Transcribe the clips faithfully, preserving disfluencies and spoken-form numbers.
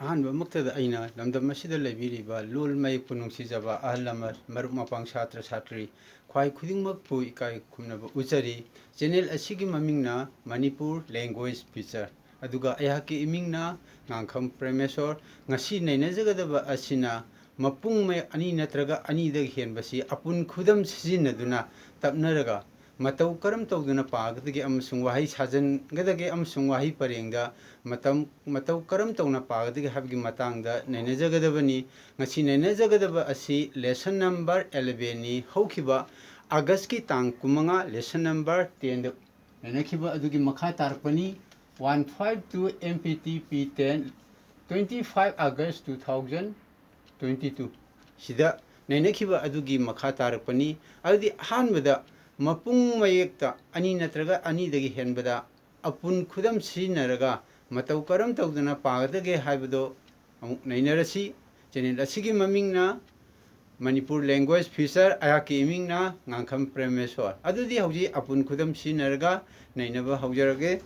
ꯑꯍꯥꯟꯕꯃꯛꯇꯗ ꯑꯩꯅ ꯂꯝꯗꯝ ꯑꯁꯤꯗ ꯂꯩꯕꯤꯔꯤꯕ ꯂꯣꯜ ꯃꯌꯦꯛꯄꯨ ꯅꯨꯡꯁꯤꯖꯕ ꯑꯍꯜ ꯂꯃꯟ, ꯃꯔꯨꯞ ꯃꯄꯥꯡ, ꯁꯥꯇ꯭ꯔ ꯁꯥꯇ꯭ꯔꯤ, ꯈ꯭ꯋꯥꯏ ꯈꯨꯗꯤꯡꯃꯛꯄꯨ ꯏꯀꯥꯏ ꯈꯨꯝꯅꯕ ꯎꯠꯆꯔꯤ꯫ ꯆꯦꯅꯦꯜ ꯑꯁꯤꯒꯤ ꯃꯃꯤꯡꯅ ꯃꯅꯤꯄꯨꯔ ꯂꯦꯡꯒ꯭ꯋꯦꯖ ꯐ꯭ꯌꯨꯆꯔ, ꯑꯗꯨꯒ ꯑꯩꯍꯥꯛꯀꯤ ꯏꯃꯤꯡꯅ ꯉꯥꯡꯈꯝ ꯄ꯭ꯔꯦꯃꯦꯁꯣꯔ꯫ ꯉꯁꯤ ꯅꯩꯅꯖꯒꯗꯕ ꯑꯁꯤꯅ ꯃꯄꯨꯡ ꯃꯌꯦꯛ ꯑꯅꯤ ꯅꯠꯇ꯭ꯔꯒ ꯑꯅꯤꯗꯒꯤ ꯍꯦꯟꯕꯁꯤ ꯑꯄꯨꯟ ꯈꯨꯗꯝ ꯁꯤꯖꯤꯟꯅꯗꯨꯅ ꯇꯞꯅꯔꯒ ꯃꯇꯧ ꯀꯔꯝ ꯇꯧꯗꯨꯅ ꯄꯥꯒꯗꯒꯦ ꯑꯃꯁꯨꯡ ꯋꯥꯍꯩ ꯁꯥꯖꯟꯒꯗꯒꯦ ꯑꯃꯁꯨꯡ ꯋꯥꯍꯩ ꯄꯔꯦꯡꯗ ꯃꯇꯝ, ꯃꯇꯧ ꯀꯔꯝ ꯇꯧꯅ ꯄꯥꯒꯗꯒꯦ ꯍꯥꯏꯕꯒꯤ ꯃꯇꯥꯡꯗ ꯅꯩꯅꯖꯒꯗꯕꯅꯤ꯫ ꯉꯁꯤ ꯅꯩꯅꯖꯒꯗꯕ ꯑꯁꯤ lesson number elevenꯅꯤ꯫ ꯍꯧꯈꯤꯕ ꯑꯥꯒꯁꯀꯤ ꯇꯥꯡ ꯀꯨꯟꯃꯉꯥ lesson number tenꯗ ꯅꯩꯅꯈꯤꯕ ꯑꯗꯨꯒꯤ ꯃꯈꯥ ꯇꯥꯔꯛꯄꯅꯤ꯫ One five two M P T P ten, twenty five August two thousand twenty two꯫ ꯁꯤꯗ ꯅꯩꯅꯈꯤꯕ ꯑꯗꯨꯒꯤ ꯃꯈꯥ ꯇꯥꯔꯛꯄꯅꯤ꯫ ꯑꯗꯨꯗꯤ ꯑꯍꯥꯟꯕꯗ ꯃꯄꯨꯡ ꯃꯌꯦꯛꯇ ꯑꯅꯤ ꯅꯠꯇ꯭ꯔꯒ ꯑꯅꯤꯗꯒꯤ ꯍꯦꯟꯕꯗ ꯑꯄꯨꯟ ꯈꯨꯗꯝ ꯁꯤꯖꯤꯟꯅꯔꯒ ꯃꯇꯧ ꯀꯔꯝ ꯇꯧꯗꯨꯅ ꯄꯥꯒꯗꯒꯦ ꯍꯥꯏꯕꯗꯣ ꯑꯃꯨꯛ ꯅꯩꯅꯔꯁꯤ꯫ ꯆꯦꯅꯦꯜ ꯑꯁꯤꯒꯤ ꯃꯃꯤꯡꯅ ꯃꯅꯤꯄꯨꯔ ꯂꯦꯡꯒ꯭ꯋꯦꯖ ꯐ꯭ꯌꯨꯆꯔ, ꯑꯩꯍꯥꯛꯀꯤ ꯏꯃꯤꯡꯅ ꯉꯥꯡꯈꯝ ꯄ꯭ꯔꯦꯃꯦꯁꯣꯔ꯫ ꯑꯗꯨꯗꯤ ꯍꯧꯖꯤꯛ ꯑꯄꯨꯟ ꯈꯨꯗꯝ ꯁꯤꯖꯤꯟꯅꯔꯒ ꯅꯩꯅꯕ ꯍꯧꯖꯔꯒꯦ꯫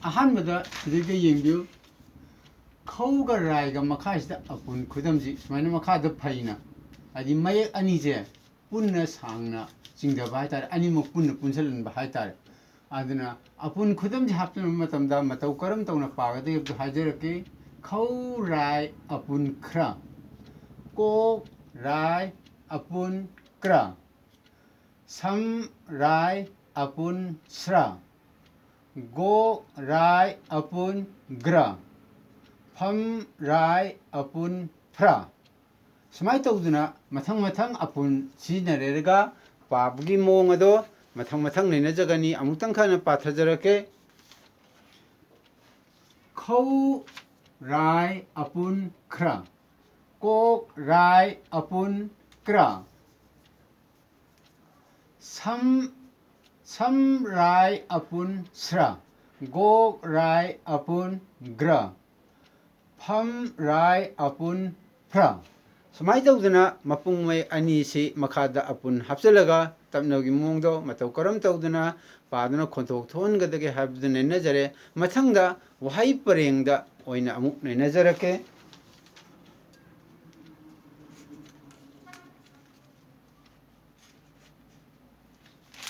ꯑꯍꯥꯟꯕꯗ ꯁꯤꯗꯩꯗ ꯌꯦꯡꯕꯤꯌꯨ꯫ ꯈꯧꯒ ꯔꯥꯏꯒ ꯃꯈꯥꯁꯤꯗ ꯑꯄꯨꯟ ꯈꯨꯗꯝꯁꯤ ꯁꯨꯃꯥꯏꯅ ꯃꯈꯥꯗ ꯐꯩꯅ, ꯍꯥꯏꯗꯤ ꯃꯌꯦꯛ ꯑꯅꯤꯁꯦ ꯄꯨꯟꯅ ꯁꯥꯡꯅ ꯆꯤꯡꯊꯕ ꯍꯥꯏꯇꯥꯔꯦ, ꯑꯅꯤꯃꯛ ꯄꯨꯟꯅ ꯄꯨꯟꯁꯤꯜꯍꯟꯕ ꯍꯥꯏꯇꯥꯔꯦ꯫ ꯑꯗꯨꯅ ꯑꯄꯨꯟ ꯈꯨꯗꯝꯁꯤ ꯍꯥꯞꯆꯤꯟꯕ ꯃꯇꯝꯗ ꯃꯇꯧ ꯀꯔꯝ ꯇꯧꯅ ꯄꯥꯒꯗꯒꯦ ꯍꯥꯏꯕꯗꯨ ꯍꯥꯏꯖꯔꯛꯀꯦ꯫ ꯈꯧ ꯔꯥꯏ ꯑꯄꯨꯟ ꯈ꯭ꯔ, ꯀꯣꯛ ꯔꯥꯏ ꯑꯄꯨꯟ ꯀ꯭ꯔ, ꯁꯝ ꯔꯥꯏ ꯑꯄꯨꯟ ꯁ꯭ꯔ, ꯒꯣꯛ ꯔꯥꯏ ꯑꯄꯨꯟ ꯒ꯭ꯔ, ꯐꯝ ꯔꯥꯏ ꯑꯄꯨꯟ ꯐ꯭ꯔ꯫ ꯁꯨꯃꯥꯏꯅ ꯇꯧꯗꯅ ꯃꯊꯪ ꯃꯊꯪ ꯑꯄꯨꯟ ꯁꯤꯖꯤꯟꯅꯔꯦꯔꯒ ꯄꯥꯕꯒꯤ ꯃꯑꯣꯡ ꯑꯗꯣ ꯃꯊꯪ ꯃꯊꯪ ꯅꯩꯅꯖꯒꯅꯤ꯫ ꯑꯃꯨꯛꯇꯪ ꯈꯟꯅ ꯄꯥꯊꯖꯔꯛꯀꯦ꯫ ꯈꯧ ꯔꯥꯏ ꯑꯄꯨꯟ ꯈ꯭ꯔ, ꯀꯣꯛ ꯔꯥꯏ ꯑꯄꯨꯟ ꯀ꯭ꯔ, ꯁꯝ, ꯁꯝ ꯔꯥꯏ ꯑꯄꯨꯟ ꯁ꯭ꯔ, ꯒꯣꯛ ꯔꯥꯏ ꯑꯄꯨꯟ ꯒ꯭ꯔ, ꯐꯝ ꯔꯥꯏ ꯑꯄꯨꯟ ꯐ꯭ꯔ꯫ ꯁꯨꯃꯥꯏꯅ ꯇꯧꯗꯅ ꯃꯄꯨꯡ ꯃꯩ ꯑꯅꯤꯁꯤ ꯃꯈꯥꯗ ꯑꯄꯨꯟ ꯍꯥꯞꯆꯤꯜꯂꯒ ꯇꯞꯅꯒꯤ ꯃꯑꯣꯡꯗ ꯃꯇꯧ ꯀꯔꯝ ꯇꯧꯗꯨꯅ ꯄꯥꯗꯨꯅ ꯈꯣꯟꯊꯣꯛ ꯊꯣꯛꯍꯟꯒꯗꯒꯦ ꯍꯥꯏꯕꯗꯨ ꯅꯩꯅꯖꯔꯦ꯫ ꯃꯊꯪꯗ ꯋꯥꯍꯩ ꯄꯔꯦꯡꯗ ꯑꯣꯏꯅ ꯑꯃꯨꯛ ꯅꯩꯅꯖꯔꯛꯀꯦ꯫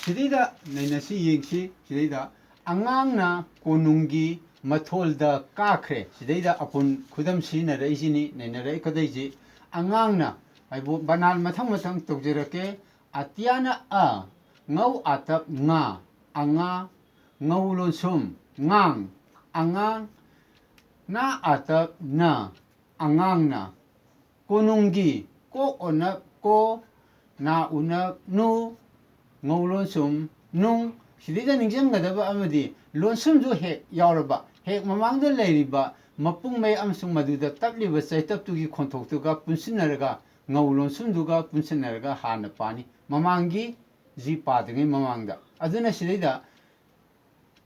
ꯁꯤꯗꯩꯗ ꯅꯩꯅꯁꯤ ꯌꯦꯡꯁꯤ꯫ ꯁꯤꯗꯩꯗ ꯑꯉꯥꯡꯅ ꯀꯣꯅꯨꯡꯒꯤ ꯃꯊꯣꯜꯗ ꯀꯥꯈ꯭ꯔꯦ꯫ ꯁꯤꯗꯩꯗ ꯑꯄꯨꯟ ꯈꯨꯗꯝ ꯁꯤꯖꯤꯟꯅꯔꯛꯏꯁꯤꯅꯤ, ꯅꯩꯅꯔꯛꯀꯗꯣꯏꯁꯤ꯫ ꯑꯉꯥꯡꯅ ꯍꯥꯏꯕꯨ ꯕꯅꯥꯟ ꯃꯊꯪ ꯃꯊꯪ ꯇꯧꯖꯔꯛꯀꯦ꯫ ꯑꯇꯤꯌꯥꯅ ꯑ, ꯉꯧ ꯑꯥꯇꯞ ꯉꯥ, ꯑꯉꯥ, ꯉꯧ ꯂꯣꯟꯁꯨꯝ ꯉꯥꯡ, ꯑꯉꯥꯡ, ꯅꯥ ꯑꯥꯇꯞ ꯅ, ꯑꯉꯥꯡꯅ꯫ ꯀꯣꯅꯨꯡꯒꯤ, ꯀꯣ ꯑꯣꯅꯞ ꯀꯣ, ꯅꯥ ꯎꯅꯞ ꯅꯨ, ꯉꯧ ꯂꯣꯟꯁꯨꯝ ꯅꯨꯡ꯫ ꯁꯤꯗꯩꯗ ꯅꯤꯡꯁꯤꯡꯒꯗꯕ ꯑꯃꯗꯤ ꯂꯣꯟꯁꯨꯝꯁꯨ ꯍꯦꯛ ꯌꯥꯎꯔꯕ, ꯍꯦꯛ ꯃꯃꯥꯡꯗ ꯂꯩꯔꯤꯕ ꯃꯄꯨꯡ ꯃꯩ ꯑꯃꯁꯨꯡ ꯃꯗꯨꯗ ꯇꯞꯂꯤꯕ ꯆꯩꯇꯞꯇꯨꯒꯤ ꯈꯣꯟꯊꯣꯛꯇꯨꯒ ꯄꯨꯟꯁꯤꯟꯅꯔꯒ, ꯉꯧ ꯂꯣꯟꯁꯨꯝꯗꯨꯒ ꯄꯨꯟꯁꯤꯟꯅꯔꯒ ꯍꯥꯟꯅ ꯄꯥꯅꯤ꯫ ꯃꯃꯥꯡꯒꯤ ꯖꯤ ꯄꯥꯗ꯭ꯔꯤꯉꯩ ꯃꯃꯥꯡꯗ꯫ ꯑꯗꯨꯅ ꯁꯤꯗꯩꯗ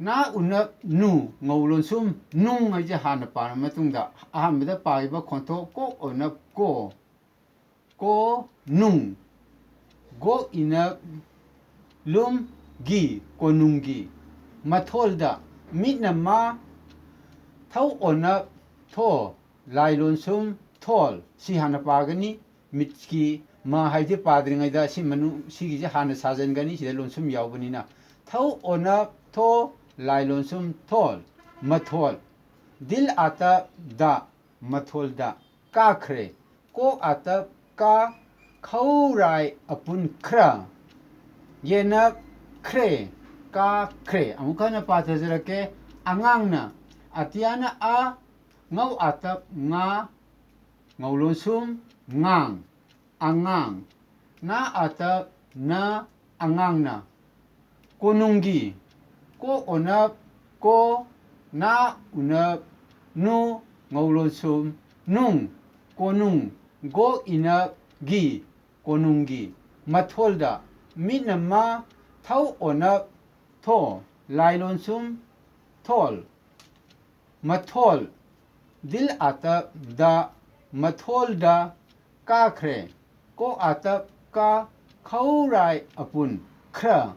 ꯅꯥ ꯎꯅꯞ ꯅꯨ, ꯉꯧ ꯂꯣꯟꯁꯨꯝ ꯅꯨꯡ ꯍꯥꯏꯁꯦ ꯍꯥꯟꯅ ꯄꯥꯔꯕ ꯃꯇꯨꯡꯗ, ꯑꯍꯥꯟꯕꯗ ꯄꯥꯔꯤꯕ ꯈꯣꯟꯊꯣꯛ ꯀꯣꯛ ꯑꯣꯅꯞ ꯀꯣ, ꯀꯣ ꯅꯨꯡ, ꯒꯣꯛ ꯏꯅꯞ ꯂꯨꯝ ꯒꯤ, ꯀꯣꯅꯨꯡꯒꯤ꯫ ꯃꯊꯣꯜꯗ ꯃꯤꯠꯅ ꯃꯥ, ꯊꯧ ꯑꯣꯅꯞ ꯊꯣ, ꯂꯥꯏ ꯂꯣꯟꯁꯨꯝ ꯊꯣꯜ꯫ ꯁꯤ ꯍꯥꯟꯅ ꯄꯥꯒꯅꯤ꯫ ꯃꯤꯠꯀꯤ ꯃ ꯍꯥꯏꯕꯁꯤ ꯄꯥꯗ꯭ꯔꯤꯉꯩꯗ ꯁꯤ ꯃꯅꯨꯡ, ꯁꯤꯒꯤꯁꯦ ꯍꯥꯟꯅ ꯁꯥꯖꯟꯒꯅꯤ, ꯁꯤꯗ ꯂꯣꯟꯁꯨꯝ ꯌꯥꯎꯕꯅꯤꯅ꯫ ꯊꯧ ꯑꯣꯅꯞ ꯊꯣ, ꯂꯥꯏ ꯂꯣꯟꯁꯨꯝ ꯊꯣꯜ, ꯃꯊꯣꯜ꯫ ꯗꯤꯜ ꯑꯥꯇꯞ ꯗ, ꯃꯊꯣꯜꯗ꯫ ꯀꯥꯈ꯭ꯔꯦ꯫ ꯀꯣꯛ ꯑꯥꯇꯞ ꯀꯥ, ꯈꯧꯔꯥꯏ ꯑꯄꯨꯟ ꯈ꯭ꯔ꯫ ꯌꯦꯅꯞ ꯈ꯭ꯔꯦ, ꯀꯥꯈ꯭ꯔꯦ꯫ ꯑꯃꯨꯛ ꯍꯟꯅ ꯄꯥꯊꯖꯔꯛꯀꯦ꯫ ꯑꯉꯥꯡꯅ, ꯑꯇꯤꯌꯥꯅ ꯑ, ꯉꯧ ꯑꯥꯇꯞ ꯉꯥ, ꯉꯧ ꯂꯣꯟꯁꯨꯝ ꯉꯥꯡ, ꯑꯉꯥꯡ꯫ ꯅꯥ ꯑꯥꯇꯞ ꯅ, ꯑꯉꯥꯡꯅ꯫ ꯀꯣꯅꯨꯡꯒꯤ, ꯀꯣꯛ ꯑꯣꯅꯞ ꯀꯣ, ꯅꯥ ꯎꯅꯞ ꯅꯨ, ꯉꯧ ꯂꯣꯟꯁꯨꯝ ꯅꯨꯡ, ꯀꯣꯅꯨꯡ꯫ ꯒꯣꯛ ꯏꯅꯞ ꯒꯤ, ꯀꯣꯅꯨꯡꯒꯤ꯫ ꯃꯊꯣꯜꯗ ꯃꯤꯠꯅ ꯃ, ꯊꯧ ꯑꯣꯅꯞ ꯊꯣ, ꯂꯥꯏ ꯂꯣꯟꯁꯨꯝ ꯊꯣꯜ꯫ ꯃꯊꯣꯜ, ꯗꯤꯜ ꯑꯥꯇꯞ ꯗ, ꯃꯊꯣꯜꯗ꯫ ꯀꯥꯈ꯭ꯔꯦ꯫ ꯀꯣꯛ ꯑꯥꯇꯞ ꯀꯥ, ꯈꯧꯔꯥꯏ ꯑꯄꯨꯟ ꯈ꯭ꯔ꯫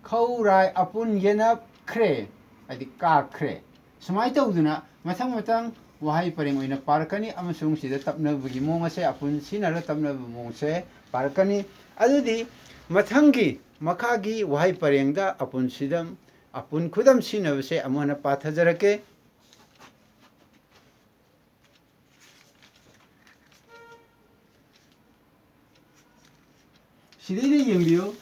ꯈꯧꯔꯥꯏ ꯑꯄꯨꯟ ꯌꯦꯅꯞ ꯈ꯭ꯔꯦ, ꯍꯥꯏꯗꯤ ꯀꯥꯈ꯭ꯔꯦ꯫ ꯁꯨꯃꯥꯏꯅ ꯇꯧꯗꯅ ꯃꯊꯪ ꯃꯊꯪ ꯋꯥꯍꯩ ꯄꯔꯦꯡ ꯑꯣꯏꯅ ꯄꯥꯔꯛꯀꯅꯤ ꯑꯃꯁꯨꯡ ꯁꯤꯗ ꯇꯞꯅꯕꯒꯤ ꯃꯑꯣꯡ ꯑꯁꯦ, ꯑꯄꯨꯟ ꯁꯤꯖꯤꯟꯅꯔꯒ ꯇꯞꯅꯕ ꯃꯑꯣꯡꯁꯦ ꯄꯥꯔꯛꯀꯅꯤ꯫ ꯑꯗꯨꯗꯤ ꯃꯊꯪꯒꯤ, ꯃꯈꯥꯒꯤ ꯋꯥꯍꯩ ꯄꯔꯦꯡꯗ ꯑꯄꯨꯟ ꯁꯤꯗꯝ, ꯑꯄꯨꯟ ꯈꯨꯗꯝ ꯁꯤꯖꯤꯟꯅꯕꯁꯦ ꯑꯃꯨꯛ ꯍꯟꯅ ꯄꯥꯊꯖꯔꯛꯀꯦ꯫ ꯁꯤꯗꯩꯗ ꯌꯦꯡꯕꯤꯌꯨ꯫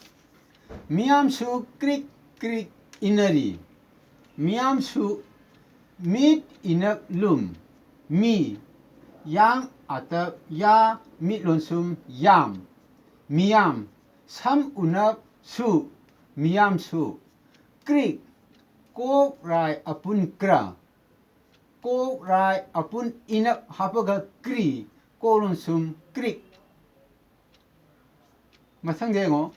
ꯃꯤꯌꯥꯝꯁꯨ ꯀ꯭ꯔꯤꯛ ꯀ꯭ꯔꯤꯛ ꯏꯟꯅꯔꯤ꯫ ꯃꯤꯌꯥꯝꯁꯨ ꯃꯤꯠ ꯏꯅꯞ ꯂꯨꯝ꯫ ꯃꯤ꯫ ꯌꯥꯡ ꯑꯥꯇꯞ ꯌꯥ꯫ ꯃꯤꯠ ꯂꯣꯟꯁꯨꯝ ꯌꯥꯝ꯫ ꯃꯤꯌꯥꯝ꯫ ꯁꯝ ꯎꯅꯞ ꯁꯨ꯫ ꯃꯤꯌꯥꯝꯁꯨ꯫ ꯀ꯭ꯔꯤꯛ꯫ ꯀꯣꯛ ꯔꯥꯏ ꯑꯄꯨꯟ ꯀ꯭ꯔ꯫ ꯀꯣꯛ ꯔꯥꯏ ꯑꯄꯨꯟ ꯏꯅꯞ ꯍꯥꯞꯄꯒ ꯀ꯭ꯔꯤ꯫ ꯀꯣꯛ ꯂꯣꯟꯁꯨꯝ ꯀ꯭ꯔꯤꯛ꯫ ꯃꯊꯪꯗ ꯌꯦꯡꯉꯣ꯫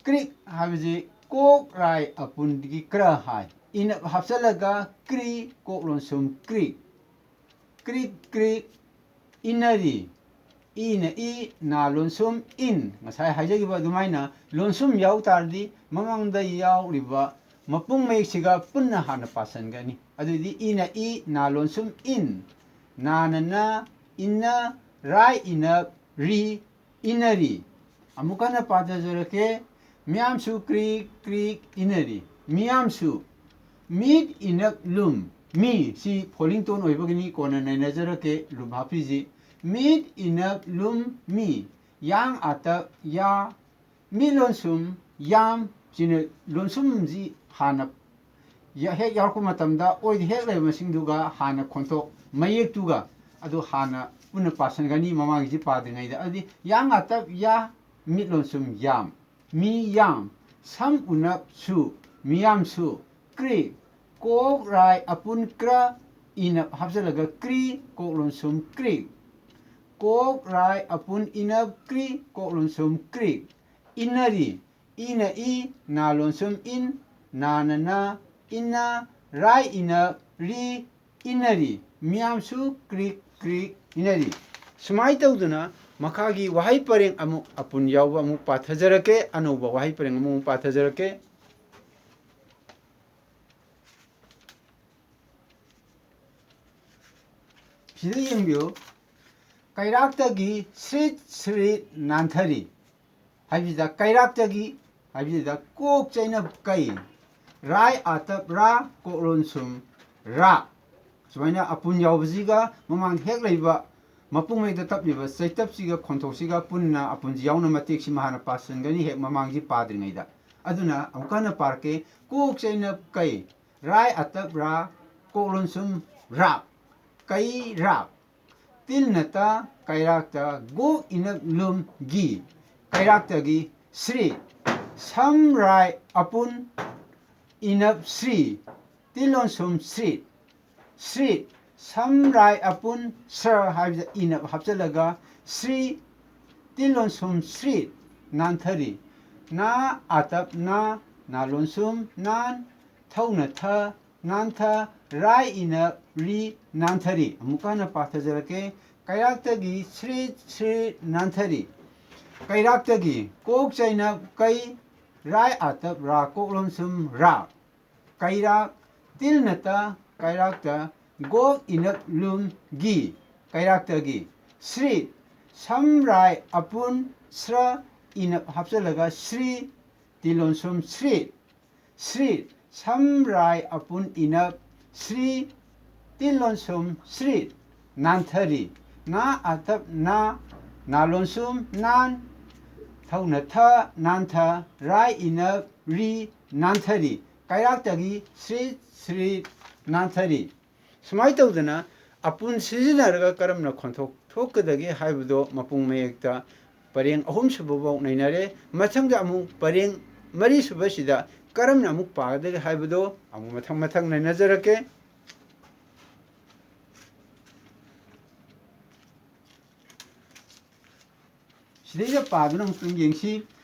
ꯀ꯭ꯔꯤꯛ ꯍꯥꯏꯕꯁꯤ ꯀꯣꯛ ꯔꯥꯏ ꯑꯄꯨꯟꯒꯤ ꯀ꯭ꯔ ꯍꯥꯏ꯫ ꯏꯅꯞ ꯍꯥꯞꯆꯜꯂꯒ ꯀ꯭ꯔꯤ, ꯀꯣꯛ ꯂꯣꯟꯁꯨꯝ ꯀ꯭ꯔꯤꯛ꯫ ꯀ꯭ꯔꯤꯛ ꯀ꯭ꯔꯤꯛ ꯏꯟꯅꯔꯤ꯫ ꯏꯅ ꯏ, ꯅꯥ ꯂꯣꯟꯁꯨꯝ ꯏꯟ꯫ ꯉꯁꯥꯏ ꯍꯥꯏꯖꯈꯤꯕ ꯑꯗꯨꯃꯥꯏꯅ ꯂꯣꯟꯁꯨꯝ ꯌꯥꯎ ꯇꯥꯔꯗꯤ ꯃꯃꯥꯡꯗ ꯌꯥꯎꯔꯤꯕ ꯃꯄꯨꯡ ꯃꯌꯦꯛꯁꯤꯒ ꯄꯨꯟꯅ ꯍꯥꯟꯅ ꯄꯥꯁꯟꯒꯅꯤ꯫ ꯑꯗꯨꯗꯤ ꯏꯅ ꯏ, ꯅꯥ ꯂꯣꯟꯁꯨꯝ ꯏꯟ꯫ ꯅꯥꯅ ꯅ, ꯏꯟꯅ, ꯔꯥꯏ ꯏꯅꯞ ꯔꯤ, ꯏꯟꯅꯔꯤ꯫ ꯑꯃꯨꯛ ꯍꯟꯅ ꯄꯥꯖꯖꯔꯛꯀꯦ꯫ ꯃꯤꯌꯥꯝꯁꯨ ꯀ꯭ꯔꯤꯛ ꯀ꯭ꯔꯤꯛ ꯏꯟꯅꯔꯤ꯫ ꯃꯤꯌꯥꯝꯁꯨ꯫ ꯃꯤꯠ ꯏꯅꯞ ꯂꯨꯝ꯫ ꯃꯤ ꯁꯤ falling tone ꯑꯣꯏꯕꯒꯤꯅꯤ, ꯀꯣꯟꯅ ꯅꯩꯅꯖꯔꯛꯀꯦ ꯂꯨꯝ ꯍꯥꯞꯄꯤꯁꯤ꯫ ꯃꯤꯠ ꯏꯅꯞ ꯂꯨꯝ ꯃꯤ꯫ ꯌꯥꯡ ꯑꯥꯇꯞ ꯌꯥ꯫ ꯃꯤꯠ ꯂꯣꯟꯁꯨꯝ ꯌꯥꯝ꯫ ꯁꯤꯅ ꯂꯣꯟꯁꯨꯝꯁꯤ ꯍꯥꯟꯅ ꯌ-, ꯍꯦꯛ ꯌꯥꯎꯔꯛꯄ ꯃꯇꯝꯗ ꯑꯣꯏꯗ ꯍꯦꯛ ꯂꯩꯕ ꯃꯁꯤꯡꯗꯨꯒ ꯍꯥꯟꯅ ꯈꯣꯟꯊꯣꯛ ꯃꯌꯦꯛꯇꯨꯒ ꯑꯗꯨ ꯍꯥꯟꯅ ꯄꯨꯟꯅ ꯄꯥꯁꯟꯒꯅꯤ, ꯃꯃꯥꯡꯒꯤꯁꯤ ꯄꯥꯗ꯭ꯔꯤꯉꯩꯗ꯫ ꯑꯗꯨꯗꯤ ꯌꯥꯡ ꯑꯥꯇꯞ ꯌꯥ, ꯃꯤꯠ ꯂꯣꯟꯁꯨꯝ ꯌꯥꯝ꯫ ꯃꯤ ꯌꯥꯝ꯫ ꯁꯝ ꯎꯅꯞ ꯁꯨ꯫ ꯃꯤꯌꯥꯝꯁꯨ꯫ ꯀ꯭ꯔꯤꯛ꯫ ꯀꯣꯛ ꯔꯥꯏ ꯑꯄꯨꯟ ꯀ꯭ꯔ, ꯏꯅꯞ ꯍꯥꯞꯆꯜꯂꯒ ꯀ꯭ꯔꯤ, ꯀꯣꯛ ꯂꯣꯟꯁꯨꯝ ꯀ꯭ꯔꯤꯛ꯫ ꯀꯣꯛ ꯔꯥꯏ ꯑꯄꯨꯟ ꯏꯅꯞ ꯀ꯭ꯔꯤ, ꯀꯣꯛ ꯂꯣꯟꯁꯨꯝ ꯀ꯭ꯔꯤꯛ꯫ ꯏꯟꯅꯔꯤ꯫ ꯏꯅ ꯏ, ꯅꯥ ꯂꯣꯟꯁꯨꯝ ꯏꯟ, ꯅꯥꯅ ꯅ, ꯏꯟꯅ, ꯔꯥꯏ ꯏꯅꯞ ꯔꯤ, ꯏꯟꯅꯔꯤ꯫ ꯃꯤꯌꯥꯝꯁꯨ ꯀ꯭ꯔꯤꯛ ꯀ꯭ꯔꯤꯛ ꯏꯟꯅꯔꯤ꯫ ꯁꯨꯃꯥꯏꯅ ꯇꯧꯗꯅ ꯃꯈꯥꯒꯤ ꯋꯥꯍꯩ ꯄꯔꯦꯡ ꯑꯃꯨꯛ ꯑꯄꯨꯟ ꯌꯥꯎꯕ ꯑꯃꯨꯛ ꯄꯥꯊꯖꯔꯛꯀꯦ, ꯑꯅꯧꯕ ꯋꯥꯍꯩ ꯄꯔꯦꯡ ꯑꯃꯃꯨꯛ ꯄꯥꯊꯖꯔꯛꯀꯦ꯫ ꯁꯤꯗ ꯌꯦꯡꯕꯤꯌꯨ, ꯀꯩꯔꯥꯛꯇꯒꯤ ꯁ꯭ꯔꯤꯠ ꯁ꯭ꯔꯤꯠ ꯅꯥꯟꯊꯔꯤ꯫ ꯍꯥꯏꯕꯁꯤꯗ ꯀꯩꯔꯥꯛꯇꯒꯤ ꯍꯥꯏꯕꯁꯤꯗ ꯀꯣꯛ ꯆꯩꯅꯞ ꯀꯩ, ꯔꯥꯏ ꯑꯥꯇꯞ ꯔꯥ, ꯀꯣꯛ ꯂꯣꯟꯁꯨꯝ ꯔꯥ꯫ ꯁꯨꯃꯥꯏꯅ ꯑꯄꯨꯟ ꯌꯥꯎꯕꯁꯤꯒ ꯃꯃꯥꯡ ꯍꯦꯛ ꯂꯩꯕ ꯃꯄꯨꯡ ꯃꯔꯩꯗ ꯇꯞꯂꯤꯕ ꯆꯩꯇꯞꯁꯤꯒ ꯈꯣꯟꯊꯣꯛꯁꯤꯒ ꯄꯨꯟꯅ ꯑꯄꯨꯟꯁꯤ ꯌꯥꯎꯅ ꯃꯇꯦꯛꯁꯤꯃ ꯍꯥꯟꯅ ꯄꯥꯁꯤꯟꯒꯅꯤ, ꯍꯦꯛ ꯃꯃꯥꯡꯁꯤ ꯄꯥꯗ꯭ꯔꯤꯉꯩꯗ꯫ ꯑꯗꯨꯅ ꯑꯃꯨꯛꯀ ꯍꯟꯅ ꯄꯥꯔꯛꯀꯦ꯫ ꯀꯣꯛ ꯆꯩꯅꯞ ꯀꯩ, ꯔꯥꯏ ꯑꯥꯇꯞ ꯔꯥ, ꯀꯣꯛ ꯂꯣꯟꯁꯨꯝ ꯔꯥꯛ, ꯀꯩꯔꯥꯛ꯫ ꯇꯤꯜ ꯅ ꯇ, ꯀꯩꯔꯥꯛꯇ, ꯒꯣꯛ ꯏꯅꯞ ꯂꯨꯝ ꯒꯤ, ꯀꯩꯔꯥꯛꯇꯒꯤ ꯁ꯭ꯔꯤ, ꯁꯝ ꯔꯥꯏ ꯑꯄꯨꯟ ꯏꯅꯞ ꯁ꯭ꯔꯤ, ꯇꯤꯜ ꯂꯣꯟꯁꯨꯝ ꯁ꯭ꯔꯤꯠ, ꯁ꯭ꯔꯤꯠ, ꯁꯝ ꯔꯥꯏ ꯑꯄꯨꯟ ꯁ꯭ꯔ ꯍꯥꯏꯕꯗ ꯏꯅꯞ ꯍꯥꯞꯆꯤꯜꯂꯒ ꯁ꯭ꯔꯤ, ꯇꯤꯜ ꯂꯣꯟꯁꯨꯝ ꯁ꯭ꯔꯤꯠ, ꯅꯥꯟꯊꯔꯤ꯫ ꯅꯥ ꯑꯥꯇꯞ ꯅꯥ, ꯅꯥ ꯂꯣꯟꯁꯨꯝ ꯅꯥꯟ, ꯊꯧꯅ ꯊ, ꯅꯥꯟꯊ, ꯔꯥꯏ ꯏꯅꯞ ꯔꯤ, ꯅꯥꯟꯊꯔꯤ꯫ ꯑꯃꯨꯛꯀ ꯍꯟꯅ ꯄꯥꯊꯖꯔꯛꯀꯦ꯫ ꯀꯩꯔꯥꯛꯇꯒꯤ ꯁ꯭ꯔꯤꯠ ꯁ꯭ꯔꯤꯠ ꯅꯥꯟꯊꯔꯤ꯫ ꯀꯩꯔꯥꯛꯇꯒꯤ ꯀꯣꯛ ꯆꯩꯅꯞ ꯀꯩ, ꯔꯥꯏ ꯑꯥꯇꯞ ꯔꯥ, ꯀꯣꯛ ꯂꯣꯟꯁꯨꯝ ꯔꯥꯛ꯫ ꯀꯩꯔꯥꯛ, ꯇꯤꯜ ꯅ ꯇ, ꯀꯩꯔꯥꯛꯇ, ꯒꯣꯛ ꯏꯅꯞ ꯂꯨꯝ ꯒꯤ, ꯀꯩꯔꯥꯛꯇꯒꯤ ꯁ꯭ꯔꯤꯠ, ꯁꯝ ꯔꯥꯏ ꯑꯄꯨꯟ ꯁ꯭ꯔ, ꯏꯅꯞ ꯍꯥꯞꯆꯤꯜꯂꯒ ꯁ꯭ꯔꯤ, ꯇꯤꯜ ꯂꯣꯟꯁꯨꯝ ꯁ꯭ꯔꯤꯠ, ꯁ꯭ꯔꯤꯠ, ꯁꯝ ꯔꯥꯏ ꯑꯄꯨꯟ ꯏꯅꯞ ꯁ꯭ꯔꯤ, ꯇꯤꯜ ꯂꯣꯟꯁꯨꯝ ꯁ꯭ꯔꯤꯠ, ꯅꯥꯟꯊꯔꯤ꯫ ꯅꯥ ꯑꯥꯇꯞ ꯅꯥ, ꯅꯥ ꯂꯣꯟꯁꯨꯝ ꯅꯥꯟ, ꯊꯧꯅ ꯊ, ꯅꯥꯟꯊ, ꯔꯥꯏ ꯏꯅꯞ ꯔꯤ, ꯅꯥꯟꯊꯔꯤ꯫ ꯀꯩꯔꯥꯛꯇꯒꯤ ꯁ꯭ꯔꯤꯠ ꯁ꯭ꯔꯤꯠ ꯅꯥꯟꯊꯔꯤ꯫ ꯁꯨꯃꯥꯏꯅ ꯇꯧꯗꯅ ꯑꯄꯨꯟ ꯁꯤꯖꯤꯟꯅꯔꯒ ꯀꯔꯝꯅ ꯈꯣꯟꯊꯣꯛ ꯊꯣꯛꯀꯗꯒꯦ ꯍꯥꯏꯕꯗꯣ ꯃꯄꯨꯡ ꯃꯌꯦꯛꯇ ꯄꯔꯦꯡ ꯑꯍꯨꯝ ꯁꯨꯕꯐꯥꯎ ꯅꯩꯅꯔꯦ꯫ ꯃꯊꯪꯗ ꯑꯃꯨꯛ ꯄꯔꯦꯡ ꯃꯔꯤ ꯁꯨꯕꯁꯤꯗ ꯀꯔꯝꯅ ꯑꯃꯨꯛ ꯄꯥꯒꯗꯒꯦ ꯍꯥꯏꯕꯗꯣ ꯑꯃꯨꯛ ꯃꯊꯪ ꯃꯊꯪ ꯅꯩꯅꯖꯔꯛꯀꯦ꯫ ꯁꯤꯗꯩꯗ ꯄꯥꯗꯨꯅ ꯑꯃꯨꯛꯇꯪ ꯌꯦꯡꯁꯤ꯫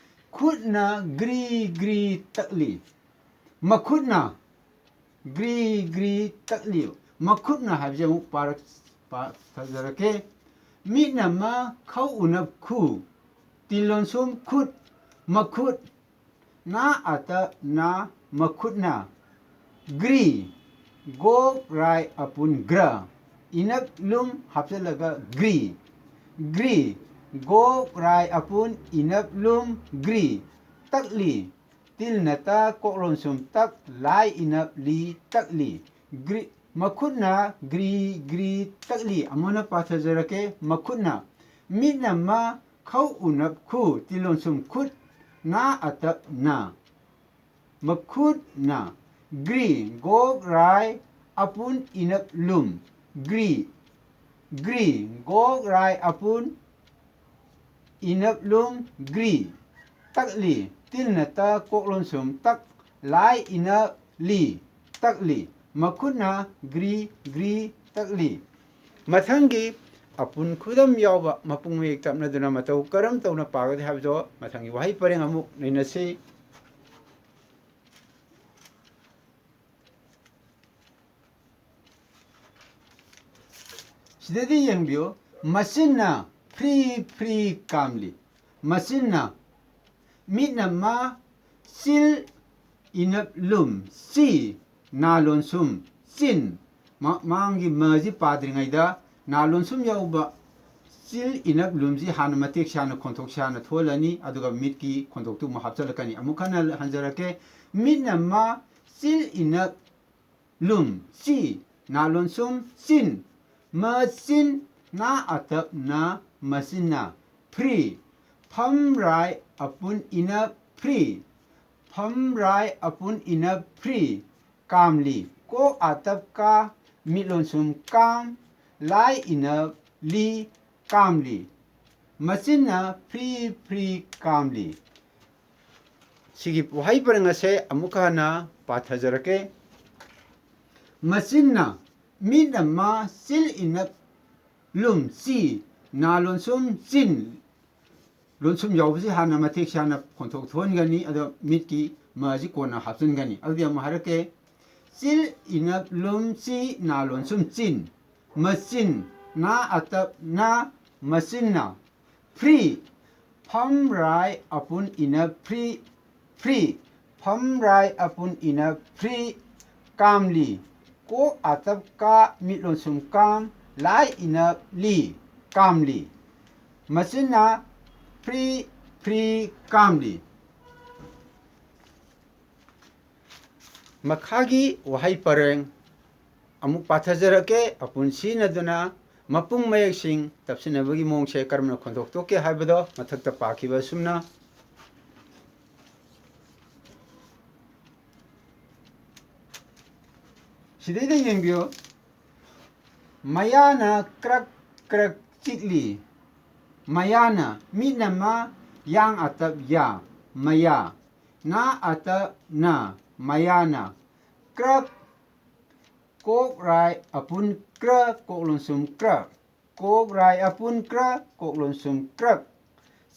ꯈꯨꯠꯅ ꯒ꯭ꯔꯤ ꯒ꯭ꯔꯤ ꯇꯛꯂꯤ꯫ ꯃꯈꯨꯠꯅ ꯒ꯭ꯔꯤ ꯒ꯭ꯔꯤ ꯇꯛꯂꯤ꯫ ꯃꯈꯨꯠꯅ ꯍꯥꯏꯕꯁꯦ ꯑꯃꯨꯛ ꯄꯥꯔꯛ-, ꯄꯥꯊꯖꯔꯛꯀꯦ꯫ ꯃꯤꯠꯅ ꯃ, ꯈꯧ ꯎꯅꯞ ꯈꯨ, ꯇꯤꯜ ꯂꯣꯟꯁꯨꯝ ꯈꯨꯠ, ꯃꯈꯨꯠ, ꯅꯥ ꯑꯇꯞ ꯅ, ꯃꯈꯨꯠꯅ꯫ ꯒ꯭ꯔꯤ, ꯒꯣꯛ ꯔꯥꯏ ꯑꯄꯨꯟ ꯒ꯭ꯔ, ꯏꯅꯞ ꯂꯨꯝ ꯍꯥꯞꯆꯤꯜꯂꯒ ꯒ꯭ꯔꯤ꯫ ꯒ꯭ꯔꯤ, ꯒꯣꯛ ꯔꯥꯏ ꯑꯄꯨꯟ ꯏꯅꯞ ꯂꯨꯝ ꯒ꯭ꯔꯤ꯫ ꯇꯛꯂꯤ, ꯇꯤꯜꯅ ꯇ, ꯀꯣꯛ ꯂꯣꯟꯁꯨꯝ ꯇꯛ, ꯂꯥꯏ ꯏꯅꯞ ꯂꯤ, ꯇꯛꯂꯤ꯫ ꯒ꯭ꯔꯤ, ꯃꯈꯨꯠꯅ ꯒ꯭ꯔꯤ ꯒ꯭ꯔꯤ ꯇꯛꯂꯤ꯫ ꯑꯃꯨꯛ ꯍꯟꯅ ꯄꯥꯊꯖꯔꯛꯀꯦ꯫ ꯃꯈꯨꯠꯅ, ꯃꯤꯠꯅ ꯃ, ꯈꯧ ꯎꯅꯞ ꯈꯨ, ꯇꯤꯜ ꯂꯣꯟꯁꯨꯝ ꯈꯨꯠ, ꯅꯥ ꯑꯇꯞ ꯅ꯫ ꯃꯈꯨꯠꯅ꯫ ꯒ꯭ꯔꯤ, ꯒꯣꯛ ꯔꯥꯏ ꯑꯄꯨꯟ ꯏꯅꯞ ꯂꯨꯝ꯫ ꯒ꯭ꯔꯤ, ꯒ꯭ꯔꯤ, ꯒꯣꯛ ꯔꯥꯏ ꯑꯄꯨꯟ ꯏꯅꯞ ꯂꯨꯝ ꯒ꯭ꯔꯤ꯫ ꯇꯛꯂꯤ, ꯇꯤꯜꯅ ꯇ, ꯀꯣꯛ ꯂꯣꯟꯁꯨꯝ ꯇꯛ, ꯂꯥꯏ ꯏꯅꯞ ꯂꯤ, ꯇꯛꯂꯤ꯫ ꯃꯈꯨꯠꯅ ꯒ꯭ꯔꯤ ꯒ꯭ꯔꯤ ꯇꯛꯂꯤ꯫ ꯃꯊꯪꯒꯤ ꯑꯄꯨꯟ ꯈꯨꯗꯝ ꯌꯥꯎꯕ ꯃꯄꯨꯡ ꯃꯌꯦꯛ ꯇꯞꯅꯗꯨꯅ ꯃꯇꯧ ꯀꯔꯝ ꯇꯧꯅ ꯄꯥꯒꯗꯒꯦ ꯍꯥꯏꯕꯗꯣ ꯃꯊꯪꯒꯤ ꯋꯥꯍꯩ ꯄꯔꯦꯡ ꯑꯃꯨꯛ ꯅꯩꯅꯁꯤ꯫ ꯁꯤꯗꯗꯤ ꯌꯦꯡꯕꯤꯌꯨ, ꯃꯆꯤꯟꯅ ꯐ꯭ꯔꯤ ꯐ꯭ꯔꯤ ꯀꯥꯝꯂꯤ꯫ ꯃꯆꯤꯟꯅ, ꯃꯤꯠꯅ ꯃ, ꯆꯤꯜ ꯏꯅꯞ ꯂꯨꯝ, ꯆꯤ, ꯅꯥ ꯂꯣꯟꯁꯨꯝ, ꯆꯤꯟ꯫ ꯃ-, ꯃꯃꯥꯡꯒꯤ ꯃꯁꯤ ꯄꯥꯗ꯭ꯔꯤꯉꯩꯗ ꯅꯥ ꯂꯣꯟꯁꯨꯝ ꯌꯥꯎꯕ ꯆꯤꯜ ꯏꯅꯞ ꯂꯨꯝꯁꯤ ꯍꯥꯟꯅ ꯃꯇꯦꯛ ꯁꯥꯅ ꯈꯣꯟꯊꯣꯛ ꯁꯥꯅ ꯊꯣꯜꯂꯅꯤ, ꯑꯗꯨꯒ ꯃꯤꯠꯀꯤ ꯈꯣꯟꯊꯣꯛꯇꯨ ꯑꯃꯨꯛ ꯍꯥꯞꯆꯤꯜꯂꯛꯀꯅꯤ꯫ ꯑꯃꯨꯛ ꯍꯟꯅ ꯍꯟꯖꯔꯛꯀꯦ꯫ ꯃꯤꯠꯅ ꯃ, ꯆꯤꯜ ꯏꯅꯞ ꯂꯨꯝ, ꯆꯤ, ꯅꯥ ꯂꯣꯟꯁꯨꯝ, ꯆꯤꯟ, ꯃꯆꯤꯟ, ꯅꯥ ꯑꯇꯞ ꯅ, ꯃꯆꯤꯟꯅ꯫ ꯐ꯭ꯔꯤ, ꯐꯝ ꯔꯥꯏ ꯑꯄꯨꯟ ꯏꯅꯞ ꯐ꯭ꯔꯤ, ꯐꯝ ꯔꯥꯏ ꯑꯄꯨꯟ ꯏꯅꯞ ꯐ꯭ꯔꯤ꯫ ꯀꯥꯝꯂꯤ, ꯀꯣꯛ ꯑꯇꯞ ꯀꯥ, ꯃꯤꯠ ꯂꯣꯟꯁꯨꯝ ꯀꯥꯝ, ꯂꯥꯏ ꯏꯅꯞ ꯂꯤ, ꯀꯥꯝꯂꯤ꯫ ꯃꯆꯤꯟꯅ ꯐ꯭ꯔꯤ ꯐ꯭ꯔꯤ ꯀꯥꯝꯂꯤ꯫ ꯁꯤꯒꯤ ꯋꯥꯍꯩ ꯄꯔꯦꯡ ꯑꯁꯦ ꯑꯃꯨꯛꯀ ꯍꯟꯅ ꯄꯥꯊꯖꯔꯛꯀꯦ꯫ ꯃꯆꯤꯟꯅ, ꯃꯤꯠꯅ ꯃ, ꯆꯤꯜ ꯏꯅꯞ ꯂꯨꯝ, ꯆꯤ, ꯅꯥ ꯂꯣꯟꯁꯨꯝ ꯆꯤꯟ꯫ ꯂꯣꯟꯁꯨꯝ ꯌꯥꯎꯕꯁꯤ ꯍꯥꯟꯅ ꯃꯇꯦꯛ ꯁꯥꯅ ꯈꯣꯟꯊꯣꯛ ꯊꯣꯛꯍꯟꯒꯅꯤ, ꯑꯗꯣ ꯃꯤꯠꯀꯤ ꯃꯁꯤ ꯀꯣꯟꯅ ꯍꯥꯞꯆꯤꯟꯒꯅꯤ꯫ ꯑꯗꯨꯗꯤ ꯑꯃꯨꯛ ꯍꯥꯏꯔꯛꯀꯦ꯫ ꯆꯤꯜ ꯏꯅꯞ ꯂꯨꯝ ꯆꯤ, ꯅꯥ ꯂꯣꯟꯁꯨꯝ ꯆꯤꯟ꯫ ꯃꯆꯤꯟ, ꯅ ꯑꯇꯞ ꯅ, ꯃꯆꯤꯟꯅ꯫ ꯐ꯭ꯔꯤ, ꯐꯝ ꯔꯥꯏ ꯑꯄꯨꯟ ꯏꯅ ꯐ꯭ꯔꯤ, ꯐ꯭ꯔꯤ, ꯐꯝ ꯔꯥꯏ ꯑꯄꯨꯟ ꯏꯅ ꯐ꯭ꯔꯤ꯫ ꯀꯥꯝꯂꯤ, ꯀꯣꯛ ꯑꯇꯞ ꯀꯥ, ꯃꯤꯠ ꯂꯣꯟꯁꯨꯝ ꯀꯥꯝ, ꯂꯥꯏ ꯏꯅ ꯂꯤ, ꯀꯥꯝꯂꯤ꯫ ꯃꯆꯤꯟꯅ ꯐ꯭ꯔꯤ, ꯐ꯭ꯔꯤ, ꯀꯥꯝꯂꯤ꯫ ꯃꯈꯥꯒꯤ ꯋꯥꯍꯩ ꯄꯔꯦꯡ ꯑꯃꯨꯛ ꯄꯥꯊꯖꯔꯛꯀꯦ꯫ ꯑꯄꯨꯟ ꯁꯤꯖꯤꯟꯅꯗꯨꯅ ꯃꯄꯨꯡ ꯃꯌꯦꯛꯁꯤꯡ ꯇꯞꯁꯤꯟꯅꯕꯒꯤ ꯃꯑꯣꯡꯁꯦ ꯀꯔꯝꯅ ꯈꯣꯟꯗꯣꯛꯇꯣꯛꯀꯦ ꯍꯥꯏꯕꯗꯣ ꯃꯊꯛꯇ ꯄꯥꯈꯤꯕ ꯑꯁꯨꯝꯅ꯫ ꯁꯤꯗꯩꯗ ꯌꯦꯡꯕꯤꯌꯨ꯫ ꯃꯌꯥꯅ ꯀ꯭ꯔꯛ ꯀ꯭ꯔꯛ ꯆꯤꯛꯂꯤ꯫ ꯃꯌꯥꯅ, ꯃꯤꯠꯅ ꯃ, ꯌꯥꯡ ꯑꯇꯞ ꯌꯥ, ꯃꯌꯥ꯫ ꯅ ꯑꯇꯞ ꯅ, ꯃꯌꯥꯅ꯫ ꯀ꯭ꯔꯛ, ꯀꯣꯛ ꯔꯥꯏ ꯑꯄꯨꯟ ꯀ꯭ꯔ, ꯀꯣꯛ ꯂꯣꯟꯁꯨꯝ ꯀ꯭ꯔꯛ꯫ ꯀꯣꯛ ꯔꯥꯏ ꯑꯄꯨꯟ ꯀ꯭ꯔ, ꯀꯣꯛ ꯂꯣꯟꯁꯨꯝ ꯀ꯭ꯔꯛ꯫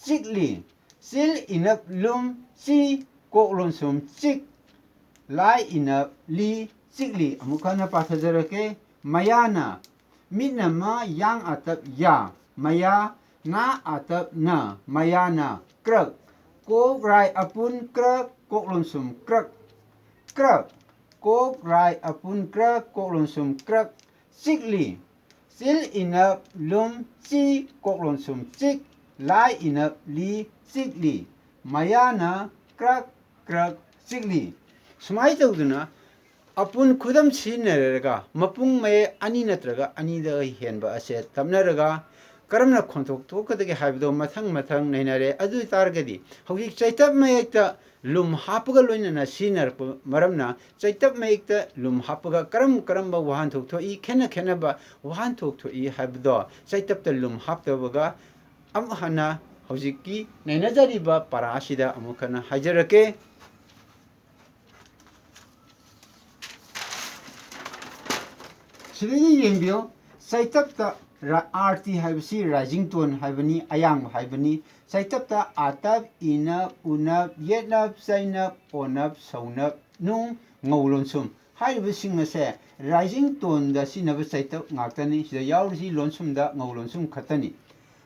ꯆꯤꯛꯂꯤ꯫ ꯆꯤꯜ ꯏꯅꯞ ꯂꯨꯝ ꯆꯤ, ꯀꯣꯛ ꯂꯣꯟꯁꯨꯝ ꯆꯤꯛ꯫ ꯂꯥꯏ ꯏꯅꯞ ꯂꯤ, ꯆꯤꯛꯂꯤ꯫ ꯑꯃꯨꯛ ꯍꯟꯅ ꯄꯥꯊꯖꯔꯛꯀꯦ꯫ ꯃꯌꯥꯅ, ꯃꯤꯠꯅ ꯃ, ꯌꯥꯡ ꯑꯇꯞ ꯌꯥ, ꯃꯌꯥ꯫ ꯅ ꯑꯇꯞ ꯅ, ꯃꯌꯥꯅ꯫ ꯀ꯭ꯔꯛ, ꯀꯣꯛ ꯔꯥꯏ ꯑꯄꯨꯟ ꯀ꯭ꯔ, ꯀꯣꯛ ꯂꯣꯟꯁꯨꯝ ꯀ꯭ꯔꯛ꯫ ꯀ꯭ꯔꯛ, ꯀꯣꯛ ꯔꯥꯏ ꯑꯄꯨꯟ ꯀ꯭ꯔ, ꯀꯣꯛ ꯂꯣꯟꯁꯨꯝ ꯀ꯭ꯔꯛ꯫ ꯆꯤꯛꯂꯤ꯫ ꯆꯤꯜ ꯏꯅꯞ ꯂꯨꯝ ꯆꯤ, ꯀꯣꯛ ꯂꯣꯟꯁꯨꯝ ꯆꯤꯛ꯫ ꯂꯥꯏ ꯏꯅꯞ ꯂꯤ, ꯆꯤꯛꯂꯤ꯫ ꯃꯌꯥꯅ ꯀ꯭ꯔꯛ ꯀ꯭ꯔꯛ ꯆꯤꯛꯂꯤ꯫ ꯁꯨꯃꯥꯏꯅ ꯇꯧꯗꯅ ꯑꯄꯨꯟ ꯈꯨꯗꯝ ꯁꯤꯖꯤꯟꯅꯔꯒ ꯃꯄꯨꯡ ꯃꯌꯦꯛ ꯑꯅꯤ ꯅꯠꯇ꯭ꯔꯒ ꯑꯅꯤꯗ ꯍꯦꯟꯕ ꯑꯁꯦ ꯇꯞꯅꯔꯒ ꯀꯔꯝꯅ ꯈꯣꯟꯊꯣꯛ ꯊꯣꯛꯀꯗꯒꯦ ꯍꯥꯏꯕꯗꯣ ꯃꯊꯪ ꯃꯊꯪ ꯅꯩꯅꯔꯦ꯫ ꯑꯗꯨ ꯑꯣꯏ ꯇꯥꯔꯒꯗꯤ ꯍꯧꯖꯤꯛ ꯆꯩꯇꯞ ꯃꯌꯦꯛꯇ ꯂꯨꯝ ꯍꯥꯞꯄꯒ ꯂꯣꯏꯅꯅ ꯁꯤꯖꯤꯟꯅꯔꯛꯄ ꯃꯔꯝꯅ ꯆꯩꯇꯞ ꯃꯌꯦꯛꯇ ꯂꯨꯝ ꯍꯥꯞꯄꯒ ꯀꯔꯝ ꯀꯔꯝꯕ ꯋꯥꯍꯟꯊꯣꯛ ꯊꯣꯛꯏ, ꯈꯦꯠꯅ ꯈꯦꯠꯅꯕ ꯋꯥꯍꯟꯊꯣꯛ ꯊꯣꯛꯏ ꯍꯥꯏꯕꯗꯣ ꯆꯩꯇꯞꯇ ꯂꯨꯝ ꯍꯥꯞꯇꯕꯒ ꯑꯃꯨꯛ ꯍꯟꯅ ꯍꯧꯖꯤꯛꯀꯤ ꯅꯩꯅꯖꯔꯤꯕ ꯄꯔꯥ ꯑꯁꯤꯗ ꯑꯃꯨꯛ ꯍꯟꯅ ꯍꯥꯏꯖꯔꯛꯀꯦ꯫ ꯁꯤꯗꯩꯗ ꯌꯦꯡꯕꯤꯌꯨ, ꯆꯩꯇꯞꯇ ꯔ-, ꯑꯥꯔꯇꯤ ꯍꯥꯏꯕꯁꯤ ꯔꯥꯏꯖꯤꯡ ꯇꯣꯟ ꯍꯥꯏꯕꯅꯤ, ꯑꯌꯥꯡꯕ ꯍꯥꯏꯕꯅꯤ꯫ ꯆꯩꯇꯞꯇ ꯑꯥꯇꯞ, ꯏꯅꯞ, ꯎꯅꯞ, ꯌꯦꯠꯅꯞ, ꯆꯩꯅꯞ, ꯑꯣꯅꯞ, ꯁꯧꯅꯞ, ꯅꯨꯡ, ꯉꯧ ꯂꯣꯟꯁꯨꯝ꯫ ꯍꯥꯏꯔꯤꯕꯁꯤꯡ ꯑꯁꯦ rising toneꯗ ꯁꯤꯖꯤꯟꯅꯕ ꯆꯩꯇꯞ ꯉꯥꯛꯇꯅꯤ꯫ ꯁꯤꯗ ꯌꯥꯎꯔꯤꯁꯤ ꯂꯣꯟꯁꯨꯝꯗ ꯉꯧ ꯂꯣꯟꯁꯨꯝ ꯈꯛꯇꯅꯤ꯫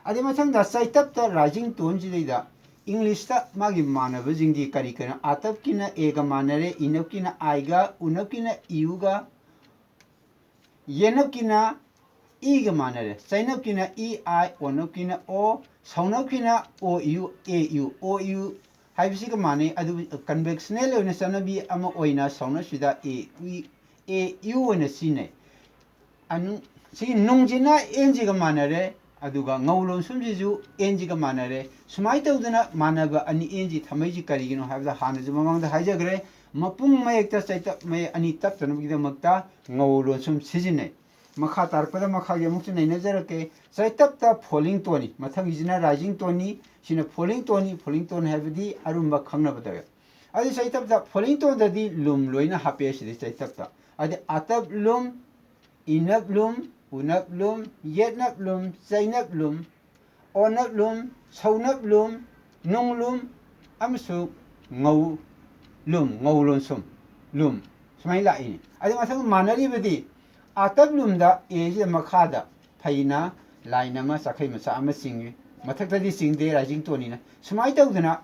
ꯑꯗꯩ ꯃꯊꯪꯗ ꯆꯩꯇꯞꯇ rising toneꯁꯤꯗꯩꯗ Englishꯇ ꯃꯥꯒꯤ ꯃꯥꯟꯅꯕꯁꯤꯡꯗꯤ ꯀꯔꯤ ꯀꯔꯤꯅꯣ? ꯑꯥꯇꯞꯀꯤꯅ Aꯒ ꯃꯥꯟꯅꯔꯦ, ꯏꯅꯞꯀꯤꯅ Iꯒ, ꯎꯅꯞꯀꯤꯅ Uꯒ, ꯌꯦꯅꯞꯀꯤꯅ Eꯒ ꯃꯥꯟꯅꯔꯦ, ꯆꯩꯅꯞꯀꯤꯅ E I, ꯑꯣꯅꯞꯀꯤꯅ O, ꯁꯧꯅꯞꯀꯤꯅ O U, A U, O U ꯍꯥꯏꯕꯁꯤꯒ ꯃꯥꯟꯅꯩ꯫ ꯑꯗꯨꯕꯨ conventional ꯑꯣꯏꯅ ꯆꯠꯅꯕꯤ ꯑꯃ ꯑꯣꯏꯅ ꯁꯧꯅꯞꯁꯤꯗ A, A U ꯑꯣꯏꯅ ꯁꯤꯖꯤꯟꯅꯩ꯫ ꯑꯅꯨ-, ꯁꯤꯒꯤ ꯅꯨꯡꯁꯤꯅ Nꯒ ꯃꯥꯟꯅꯔꯦ, ꯑꯗꯨꯒ ꯉꯧ ꯂꯣꯟꯁꯨꯝꯁꯤꯁꯨ Nꯒ ꯃꯥꯟꯅꯔꯦ꯫ ꯁꯨꯃꯥꯏꯅ ꯇꯧꯗꯅ ꯃꯥꯟꯅꯕ ꯑꯅꯤ Nꯁꯤ ꯊꯝꯃꯛꯏꯁꯤ ꯀꯔꯤꯒꯤꯅꯣ ꯍꯥꯏꯕꯗ ꯍꯥꯟꯅꯁꯨ ꯃꯃꯥꯡꯗ ꯍꯥꯏꯖꯈ꯭ꯔꯦ, ꯃꯄꯨꯡ ꯃꯌꯦꯛꯇ ꯆꯩꯇꯞ ꯃꯌꯦꯛ ꯑꯅꯤ ꯇꯞꯇꯅꯕꯒꯤꯗꯃꯛꯇ ꯉꯧ ꯂꯣꯟꯁꯨꯝ ꯁꯤꯖꯤꯟꯅꯩ꯫ ꯃꯈꯥ ꯇꯥꯔꯛꯄꯗ ꯃꯈꯥꯒꯤ ꯑꯃꯨꯛꯁꯨ ꯅꯩꯅꯖꯔꯛꯀꯦ꯫ ꯆꯩꯇꯞꯇ falling toneꯅꯤ, ꯃꯊꯪꯒꯤꯁꯤꯅ rising toneꯅꯤ, ꯁꯤꯅ falling toneꯅꯤ꯫ Falling tone ꯍꯥꯏꯕꯗꯤ ꯑꯔꯨꯝꯕ ꯈꯪꯅꯕꯗ꯫ ꯑꯗꯨ ꯆꯩꯇꯞꯇ falling toneꯗꯗꯤ ꯂꯨꯝ ꯂꯣꯏꯅ ꯍꯥꯞꯄꯦ ꯁꯤꯗꯩ ꯆꯩꯇꯞꯇ꯫ ꯑꯗꯩ ꯑꯥꯇꯞ ꯂꯨꯝ, ꯏꯅꯞ ꯂꯨꯝ, ꯎꯅꯞ ꯂꯨꯝ, ꯌꯦꯠꯅꯞ ꯂꯨꯝ, ꯆꯩꯅꯞ ꯂꯨꯝ, ꯑꯣꯅꯞ ꯂꯨꯝ, ꯁꯧꯅꯞ ꯂꯨꯝ, ꯅꯨꯡ ꯂꯨꯝ ꯑꯃꯁꯨꯡ ꯉꯧ ꯂꯨꯝ, ꯉꯧ ꯂꯣꯟꯁꯨꯝ ꯂꯨꯝ, ꯁꯨꯃꯥꯏꯅ ꯂꯥꯛꯏꯅꯤ꯫ ꯑꯗꯨ ꯃꯊꯪ ꯃꯥꯟꯅꯔꯤꯕꯗꯤ ꯑꯥꯇꯞ ꯂꯨꯝꯗ Aꯁꯤꯗ ꯃꯈꯥꯗ ꯐꯩꯅ line ꯑꯃ, ꯆꯥꯈꯩ ꯃꯆꯥ ꯑꯃ ꯆꯤꯡꯉꯤ, ꯃꯊꯛꯇꯗꯤ ꯆꯤꯡꯗꯦ, rising toneꯅꯤꯅ꯫ ꯁꯨꯃꯥꯏꯅ ꯇꯧꯗꯅ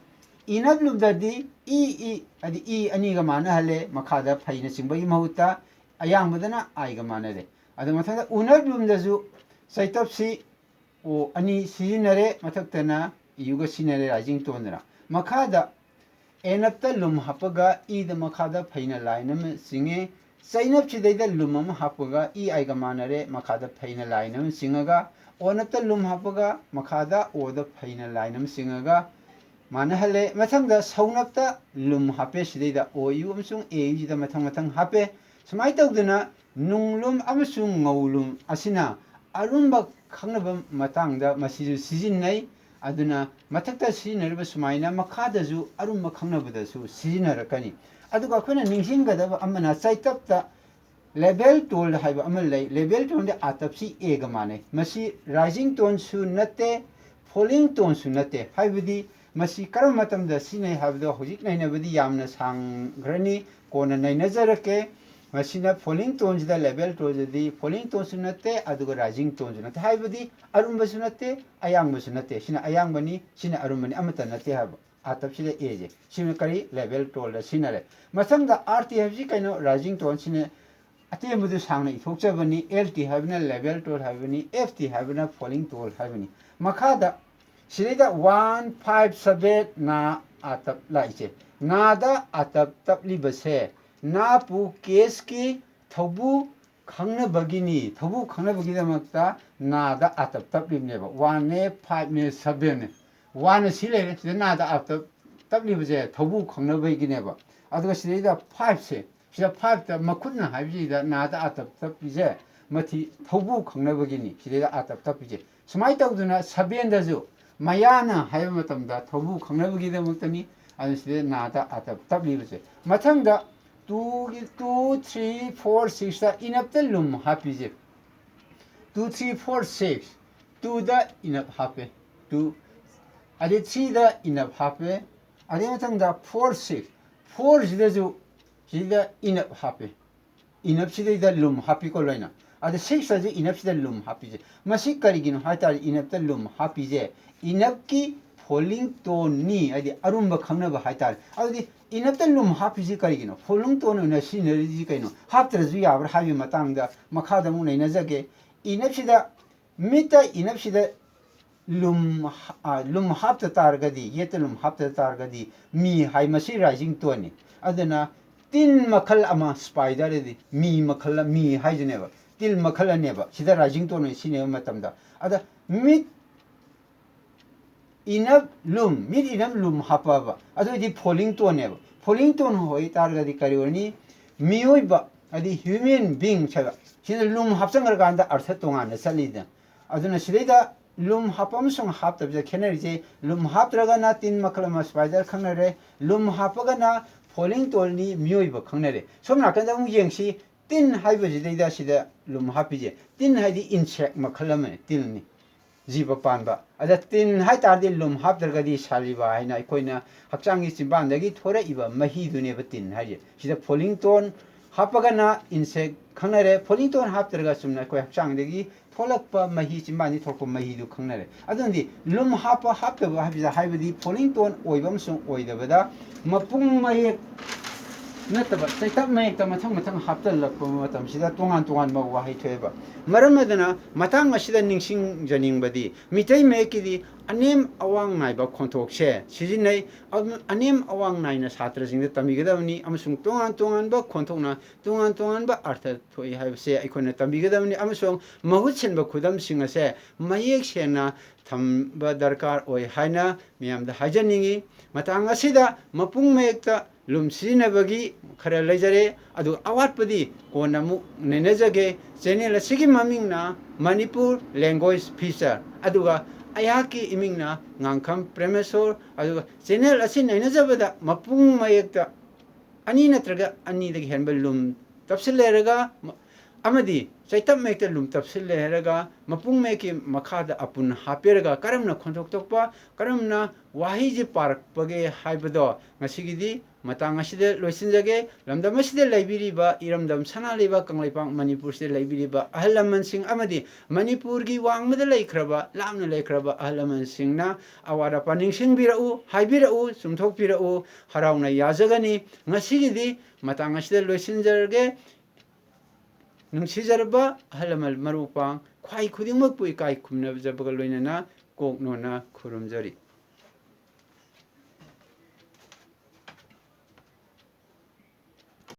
ꯏꯅꯞ ꯂꯨꯝꯗꯗꯤ E, E, ꯍꯥꯏꯗꯤ E ꯑꯅꯤꯒ ꯃꯥꯟꯅꯍꯜꯂꯦ, ꯃꯈꯥꯗ ꯐꯩꯅ ꯆꯤꯡꯕꯒꯤ ꯃꯍꯨꯠꯇ ꯑꯌꯥꯝꯕꯗꯅ Iꯒ ꯃꯥꯟꯅꯔꯦ꯫ ꯑꯗꯨ ꯃꯊꯪꯗ ꯎꯅꯞ ꯂꯨꯝꯗꯁꯨ ꯆꯩꯇꯞꯁꯤ O ꯑꯅꯤ ꯁꯤꯖꯤꯟꯅꯔꯦ, ꯃꯊꯛꯇꯅ Uꯒ ꯁꯤꯖꯤꯟꯅꯔꯦ, rising toneꯗꯅ꯫ ꯃꯈꯥꯗ ꯑꯦꯅꯞꯇ ꯂꯨꯝ ꯍꯥꯞꯄꯒ Eꯗ ꯃꯈꯥꯗ ꯐꯩꯅ line ꯑꯃ ꯆꯤꯡꯉꯦ꯫ ꯆꯩꯅꯞꯁꯤꯗꯩꯗ ꯂꯨꯝ ꯑꯃ ꯍꯥꯞꯄꯒ E Iꯒ ꯃꯥꯟꯅꯔꯦ, ꯃꯈꯥꯗ ꯐꯩꯅ line ꯑꯃ ꯆꯤꯡꯉꯒ, ꯑꯣꯅꯞꯇ ꯂꯨꯝ ꯍꯥꯞꯄꯒ ꯃꯈꯥꯗ Oꯗ ꯐꯩꯅ line ꯑꯃ ꯆꯤꯡꯉꯒ ꯃꯥꯟꯅꯍꯜꯂꯦ꯫ ꯃꯊꯪꯗ ꯁꯧꯅꯞꯇ ꯂꯨꯝ ꯍꯥꯞꯄꯦ, ꯁꯤꯗꯩꯗ O U ꯑꯃꯁꯨꯡ A Uꯁꯤꯗ ꯃꯊꯪ ꯃꯊꯪ ꯍꯥꯞꯄꯦ꯫ ꯁꯨꯃꯥꯏꯅ ꯇꯧꯗꯅ ꯅꯨꯡꯂꯨꯝ ꯑꯃꯁꯨꯡ ꯉꯧꯂꯨꯝ ꯑꯁꯤꯅ ꯑꯔꯨꯝꯕ ꯈꯪꯅꯕ ꯃꯇꯥꯡꯗ ꯃꯁꯤꯁꯨ ꯁꯤꯖꯤꯟꯅꯩ꯫ ꯑꯗꯨꯅ ꯃꯊꯛꯇ ꯁꯤꯖꯤꯟꯅꯔꯤꯕ ꯁꯨꯃꯥꯏꯅ ꯃꯈꯥꯗꯁꯨ ꯑꯔꯨꯝꯕ ꯈꯪꯅꯕꯗꯁꯨ ꯁꯤꯖꯤꯟꯅꯔꯛꯀꯅꯤ꯫ ꯑꯗꯨꯒ ꯑꯩꯈꯣꯏꯅ ꯅꯤꯡꯁꯤꯡꯒꯗꯕ ꯑꯃꯅ ꯆꯩꯇꯞꯇ labial tone ꯍꯥꯏꯕ ꯑꯃ ꯂꯩ꯫ Labial toneꯗꯤ ꯑꯥꯇꯞꯁꯤ Aꯒ ꯃꯥꯟꯅꯩ꯫ ꯃꯁꯤ rising toneꯁꯨ ꯅꯠꯇꯦ, falling toneꯁꯨ ꯅꯠꯇꯦ꯫ ꯍꯥꯏꯕꯗꯤ ꯃꯁꯤ ꯀꯔꯝꯕ ꯃꯇꯝꯗ ꯁꯤꯖꯤꯟꯅꯩ ꯍꯥꯏꯕꯗꯣ ꯍꯧꯖꯤꯛ ꯅꯩꯅꯕꯗꯤ ꯌꯥꯝꯅ ꯁꯥꯡꯈ꯭ꯔꯅꯤ, ꯀꯣꯟꯅ ꯅꯩꯅꯖꯔꯛꯀꯦ꯫ ꯃꯁꯤꯅ falling toneꯁꯤꯗ level toneꯁꯤꯗꯤ falling toneꯁꯨ ꯅꯠꯇꯦ, ꯑꯗꯨꯒ rising toneꯁꯨ ꯅꯠꯇꯦ, ꯍꯥꯏꯕꯗꯤ ꯑꯔꯨꯝꯕꯁꯨ ꯅꯠꯇꯦ, ꯑꯌꯥꯡꯕꯁꯨ ꯅꯠꯇꯦ꯫ ꯁꯤꯅ ꯑꯌꯥꯡꯕꯅꯤ, ꯁꯤꯅ ꯑꯔꯨꯝꯕꯅꯤ, ꯑꯃꯠꯇ ꯅꯠꯇꯦ ꯍꯥꯏꯕ꯫ Octaveꯁꯤꯗ Aꯁꯦ ꯁꯤꯅ ꯀꯔꯤ? Level toneꯗ ꯁꯤꯖꯤꯟꯅꯔꯦ꯫ ꯃꯊꯪꯗ RT ꯍꯥꯏꯕꯁꯤ ꯀꯩꯅꯣ? Rising toneꯁꯤꯅ ꯑꯇꯦꯟꯕꯗꯨ ꯁꯥꯡꯅ ꯏꯊꯣꯛꯆꯕꯅꯤ꯫ LT ꯍꯥꯏꯕꯅ level tone ꯍꯥꯏꯕꯅꯤ, FT ꯍꯥꯏꯕꯅ falling tone ꯍꯥꯏꯕꯅꯤ꯫ ꯃꯈꯥꯗ ꯁꯤꯗꯩꯗ one five seven ꯅꯥ octave ꯂꯥꯛꯏꯁꯦ꯫ ꯅꯥꯗ octave ꯇꯞꯂꯤꯕꯁꯦ ꯅꯥꯄꯨ caseꯀꯤ ꯊꯧꯕꯨ ꯈꯪꯅꯕꯒꯤꯅꯤ꯫ ꯊꯧꯕꯨ ꯈꯪꯅꯕꯒꯤꯗꯃꯛꯇ ꯅꯥꯗ octave ꯇꯞꯂꯤꯕꯅꯦꯕ꯫ Oneꯅꯦ, fiveꯅꯦ, sevenꯅꯦ꯫ Oneꯅ ꯁꯤ ꯂꯩꯔꯦ, ꯁꯤꯗ ꯅꯥꯗ octave ꯇꯞꯂꯤꯕꯁꯦ ꯊꯧꯕꯨ ꯈꯪꯅꯕꯒꯤꯅꯦꯕ꯫ ꯑꯗꯨꯒ ꯁꯤꯗꯩꯗ fiveꯁꯦ, ꯁꯤꯗ fiveꯇ ꯃꯈꯨꯠꯅ ꯍꯥꯏꯕꯁꯤꯗ ꯅꯥꯗ octave ꯇꯞꯄꯤꯁꯦ ꯃꯊꯤ ꯊꯧꯕꯨ ꯈꯪꯅꯕꯒꯤꯅꯤ꯫ ꯁꯤꯗꯩꯗ octave ꯇꯞꯄꯤꯁꯦ꯫ ꯁꯨꯃꯥꯏꯅ ꯇꯧꯗꯅ sevenꯗꯁꯨ ꯃꯌꯥꯅ ꯍꯥꯏꯕ ꯃꯇꯝꯗ ꯊꯧꯕꯨ ꯈꯪꯅꯕꯒꯤꯗꯃꯛꯇꯅꯤ꯫ ꯑꯗꯨꯅ ꯁꯤꯗ ꯅꯥꯗ octave ꯇꯞꯂꯤꯕꯁꯦ꯫ ꯃꯊꯪꯗ twoꯒꯤ, two, three, four, sixꯇ inuptꯇ ꯂꯨꯝ ꯍꯥꯞꯄꯤꯁꯦ꯫ Two, three, four, six꯫ Twoꯗ inup ꯍꯥꯞꯄꯦ꯫ Two꯫ ꯑꯗꯩ threeꯗ inup ꯍꯥꯞꯄꯦ꯫ ꯑꯗꯩ ꯃꯊꯪꯗ four, six꯫ Fourꯁꯤꯗꯁꯨ ꯁꯤꯗ inup ꯍꯥꯞꯄꯦ꯫ Inupꯁꯤꯗꯩꯗ ꯂꯨꯝ ꯍꯥꯞꯄꯤꯀꯣ ꯂꯣꯏꯅ꯫ ꯑꯗ sixꯇꯁꯨ inupꯁꯤꯗ ꯂꯨꯝ ꯍꯥꯞꯄꯤꯁꯦ꯫ ꯃꯁꯤ ꯀꯔꯤꯒꯤꯅꯣ ꯍꯥꯏ ꯇꯥꯔꯗꯤ inupꯇ ꯂꯨꯝ ꯍꯥꯞꯄꯤꯁꯦ inupꯀꯤ falling toneꯅꯤ, ꯍꯥꯏꯗꯤ ꯑꯔꯨꯝꯕ ꯈꯪꯅꯕ ꯍꯥꯏ ꯇꯥꯔꯦ꯫ ꯑꯗꯨꯗꯤ inupꯇ ꯂꯨꯝ ꯍꯥꯞꯄꯤꯁꯤ ꯀꯔꯤꯒꯤꯅꯣ? Falling tone ꯑꯣꯏꯅ ꯁꯤꯖꯤꯟꯅꯔꯤꯁꯤ ꯀꯩꯅꯣ? ꯍꯥꯞꯇ꯭ꯔꯁꯨ ꯌꯥꯕ꯭ꯔꯥ ꯍꯥꯏꯕꯒꯤ ꯃꯇꯥꯡꯗ ꯃꯈꯥꯗ ꯑꯃꯨꯛ ꯅꯩꯅꯖꯒꯦ꯫ Inupꯁꯤꯗ ꯃꯤꯠꯇ inupꯁꯤꯗ ꯂꯨꯝ ꯍꯥ-, ꯑ, ꯂꯨꯝ ꯍꯥꯞꯇ ꯇꯥꯔꯒꯗꯤ, ꯌꯦꯠꯇ ꯂꯨꯝ ꯍꯥꯞꯇ ꯇꯥꯔꯒꯗꯤ ꯃꯤ ꯍꯥꯏ, ꯃꯁꯤ rising toneꯅꯤ꯫ ꯑꯗꯨꯅ ꯇꯤꯟ ꯃꯈꯜ ꯑꯃ, spiderꯗꯤ ꯃꯤ ꯃꯈꯜ ꯑꯃ, ꯃꯤ ꯍꯥꯏꯁꯤꯅꯦꯕ, ꯇꯤꯜ ꯃꯈꯜ ꯑꯅꯦꯕ ꯁꯤꯗ rising tone ꯑꯣꯏꯅ ꯁꯤꯖꯤꯟꯅꯕ ꯃꯇꯝꯗ꯫ ꯑꯗ ꯃꯤꯠ inup ꯂꯨꯝ, ꯃꯤꯠ inup ꯂꯨꯝ ꯍꯥꯞꯄꯕ, ꯑꯗꯨ ꯑꯣꯏꯗꯤ falling toneꯅꯦꯕ꯫ Falling tone ꯑꯣꯏ ꯇꯥꯔꯒꯗꯤ ꯀꯔꯤ ꯑꯣꯏꯔꯅꯤ? ꯃꯤꯑꯣꯏꯕ, ꯍꯥꯏꯗꯤ human being ꯍꯥꯏꯕ, ꯁꯤꯗ ꯂꯨꯝ ꯍꯥꯞꯆꯟꯈ꯭ꯔꯀꯥꯟꯗ ꯑꯔꯊ ꯇꯣꯉꯥꯟꯅ ꯆꯠꯂꯤꯗꯅ꯫ ꯑꯗꯨꯅ ꯁꯤꯗꯩꯗ ꯂꯨꯝ ꯍꯥꯞꯄ ꯑꯃꯁꯨꯡ ꯍꯥꯞꯇꯕꯁꯦ ꯈꯦꯠꯅꯔꯤꯁꯦ, ꯂꯨꯝ ꯍꯥꯞꯇ꯭ꯔꯒꯅ ꯇꯤꯟ ꯃꯈꯜ ꯑꯃ, spider ꯈꯪꯅꯔꯦ, ꯂꯨꯝ ꯍꯥꯞꯄꯒꯅ falling toneꯅꯤ, ꯃꯤꯑꯣꯏꯕ ꯈꯪꯅꯔꯦ꯫ ꯁꯣꯝ ꯅꯥꯀꯟꯗ ꯑꯃꯨꯛ ꯌꯦꯡꯁꯤ, ꯇꯤꯟ ꯍꯥꯏꯕꯁꯤꯗꯩꯗ ꯁꯤꯗ ꯂꯨꯝ ꯍꯥꯞꯄꯤꯁꯦ꯫ ꯇꯤꯟ ꯍꯥꯏꯗꯤ insect ꯃꯈꯜ ꯑꯃꯅꯤ, ꯇꯤꯜꯅꯤ, ꯖꯤꯕ ꯄꯥꯟꯕ꯫ ꯑꯗ ꯇꯤꯟ ꯍꯥꯏ ꯇꯥꯔꯗꯤ ꯂꯨꯝ ꯍꯥꯞꯇ꯭ꯔꯒꯗꯤ saliva ꯍꯥꯏꯅ ꯑꯩꯈꯣꯏꯅ ꯍꯛꯆꯥꯡꯒꯤ ꯆꯤꯝꯕꯥꯟꯗꯒꯤ ꯊꯣꯔꯛꯏꯕ ꯃꯍꯤꯗꯨꯅꯦꯕ ꯇꯤꯟ ꯍꯥꯏꯁꯦ꯫ ꯁꯤꯗ falling tone ꯍꯥꯞꯄꯒꯅ ꯏꯟꯁꯦꯛ ꯈꯪꯅꯔꯦ, ꯐꯣꯂꯤꯡ ꯇꯣꯟ ꯍꯥꯞꯇ꯭ꯔꯒ ꯆꯨꯝꯅ ꯑꯩꯈꯣꯏ ꯍꯛꯆꯥꯡꯗꯒꯤ ꯊꯣꯛꯂꯛꯄ ꯃꯍꯤ, ꯆꯤꯝꯕꯥꯟꯗꯒꯤ ꯊꯣꯛꯂꯛꯄ ꯃꯍꯤꯗꯨ ꯈꯪꯅꯔꯦ꯫ ꯑꯗꯨꯅꯗꯤ ꯂꯨꯝ ꯍꯥꯞꯄ ꯍꯥꯞꯇꯕ ꯍꯥꯏꯕꯁꯤꯗ, ꯍꯥꯏꯕꯗꯤ ꯐꯣꯂꯤꯡ ꯇꯣꯟ ꯑꯣꯏꯕ ꯑꯃꯁꯨꯡ ꯑꯣꯏꯗꯕꯗ ꯃꯄꯨꯡ ꯃꯌꯦꯛ ꯅꯠꯇꯕ ꯆꯩꯇꯞ ꯃꯌꯦꯛꯇ ꯃꯊꯪ ꯃꯊꯪ ꯍꯥꯞꯆꯤꯜꯂꯛꯄ ꯃꯇꯝꯁꯤꯗ ꯇꯣꯉꯥꯟ ꯇꯣꯉꯥꯟꯕ ꯋꯥꯍꯩ ꯊꯣꯛꯑꯦꯕ꯫ ꯃꯔꯝ ꯑꯗꯨꯅ ꯃꯇꯥꯡ ꯑꯁꯤꯗ ꯅꯤꯡꯁꯤꯡꯖꯅꯤꯡꯕꯗꯤ, ꯃꯤꯇꯩ ꯃꯌꯦꯛꯀꯤꯗꯤ ꯑꯅꯦꯝ ꯑꯋꯥꯡ ꯅꯥꯏꯕ ꯈꯣꯟꯊꯣꯛꯁꯦ ꯁꯤꯖꯤꯟꯅꯩ꯫ ꯑꯗꯨ ꯑꯅꯦꯝ ꯑꯋꯥꯡ ꯅꯥꯏꯅ ꯁꯥꯇ꯭ꯔꯁꯤꯡꯗ ꯇꯝꯕꯤꯒꯗꯕꯅꯤ ꯑꯃꯁꯨꯡ ꯇꯣꯉꯥꯟ ꯇꯣꯉꯥꯟꯕ ꯈꯣꯟꯊꯣꯛꯅ ꯇꯣꯉꯥꯟ ꯇꯣꯉꯥꯟꯕ ꯑꯔꯊ ꯊꯣꯛꯏ ꯍꯥꯏꯕꯁꯦ ꯑꯩꯈꯣꯏꯅ ꯇꯝꯕꯤꯒꯗꯕꯅꯤ ꯑꯃꯁꯨꯡ ꯃꯍꯨꯠ ꯁꯤꯟꯕ ꯈꯨꯗꯝꯁꯤꯡ ꯑꯁꯦ ꯃꯌꯦꯛ ꯁꯦꯡꯅ ꯊꯝꯕ ꯗꯔꯀꯥꯔ ꯑꯣꯏ ꯍꯥꯏꯅ ꯃꯤꯌꯥꯝꯗ ꯍꯥꯏꯖꯅꯤꯡꯏ꯫ ꯃꯇꯥꯡ ꯑꯁꯤꯗ ꯃꯄꯨꯡ ꯃꯌꯦꯛꯇ ꯂꯨꯝ ꯁꯤꯖꯤꯟꯅꯕꯒꯤ ꯈꯔ ꯂꯩꯖꯔꯦ, ꯑꯗꯨ ꯑꯋꯥꯠꯄꯗꯤ ꯀꯣꯟꯅ ꯑꯃꯨꯛ ꯅꯩꯅꯖꯒꯦ꯫ ꯆꯦꯅꯦꯜ ꯑꯁꯤꯒꯤ ꯃꯃꯤꯡꯅ ꯃꯅꯤꯄꯨꯔ ꯂꯦꯡꯒ꯭ꯋꯦꯖ ꯐꯤꯆꯔ, ꯑꯗꯨꯒ ꯑꯩꯍꯥꯛꯀꯤ ꯏꯃꯤꯡꯅ ꯉꯥꯡꯈꯝ ꯄ꯭ꯔꯦꯃꯦꯁꯣꯔ꯫ ꯑꯗꯨꯒ ꯆꯦꯅꯦꯜ ꯑꯁꯤ ꯅꯩꯅꯖꯕꯗ ꯃꯄꯨꯡ ꯃꯌꯦꯛꯇ ꯑꯅꯤ ꯅꯠꯇ꯭ꯔꯒ ꯑꯅꯤꯗꯒꯤ ꯍꯦꯟꯕ ꯂꯨꯝ ꯇꯞꯁꯤꯜ ꯂꯩꯔꯒ ꯃ-, ꯑꯃꯗꯤ ꯆꯩꯇꯞ ꯃꯌꯦꯛꯇ ꯂꯨꯝ ꯇꯞꯁꯤꯜ ꯂꯩꯔꯒ ꯃꯄꯨꯡ ꯃꯌꯦꯛꯀꯤ ꯃꯈꯥꯗ ꯑꯄꯨꯟ ꯍꯥꯞꯄꯤꯔꯒ ꯀꯔꯝꯅ ꯈꯣꯟꯊꯣꯛ ꯊꯣꯛꯄ, ꯀꯔꯝꯅ ꯋꯥꯍꯩꯁꯤ ꯄꯥꯔꯛꯄꯒꯦ ꯍꯥꯏꯕꯗꯣ ꯉꯁꯤꯒꯤꯗꯤ ꯃꯇꯥꯡ ꯑꯁꯤꯗ ꯂꯣꯏꯁꯤꯟꯖꯒꯦ꯫ ꯂꯝꯗꯝ ꯑꯁꯤꯗ ꯂꯩꯕꯤꯔꯤꯕ ꯏꯔꯝꯗꯝ ꯁꯅꯥ ꯂꯩꯕꯥꯛ ꯀꯪꯂꯩꯄꯥꯛ ꯃꯅꯤꯄꯨꯔꯁꯤꯗ ꯂꯩꯕꯤꯔꯤꯕ ꯑꯍꯜ ꯂꯃꯟꯁꯤꯡ ꯑꯃꯗꯤ ꯃꯅꯤꯄꯨꯔꯒꯤ ꯋꯥꯡꯃꯗ ꯂꯩꯈ꯭ꯔꯕ, ꯂꯥꯞꯅ ꯂꯩꯈ꯭ꯔꯕ ꯑꯍꯜ ꯂꯃꯟꯁꯤꯡꯅ ꯑꯋꯥꯠ ꯑꯄꯥ ꯅꯤꯡꯁꯤꯡꯕꯤꯔꯛꯎ, ꯍꯥꯏꯕꯤꯔꯛꯎ, ꯆꯨꯝꯊꯣꯛꯄꯤꯔꯛꯎ꯫ ꯍꯔꯥꯎꯅ ꯌꯥꯖꯒꯅꯤ꯫ ꯉꯁꯤꯒꯤꯗꯤ ꯃꯇꯥꯡ ꯑꯁꯤꯗ ꯂꯣꯏꯁꯤꯟꯖꯔꯒꯦ꯫ ꯅꯨꯡꯁꯤꯖꯔꯕ ꯑꯍꯜ ꯂꯃꯟ ꯃꯔꯨꯞ ꯃꯄꯥꯡ, ꯈ꯭ꯋꯥꯏ ꯈꯨꯗꯤꯡꯃꯛꯄꯨ ꯏꯀꯥꯏ ꯈꯨꯝꯅꯖꯕꯒ ꯂꯣꯏꯅꯅ ꯀꯣꯛ ꯅꯣꯟꯅ ꯈꯨꯔꯨꯝꯖꯔꯤ꯫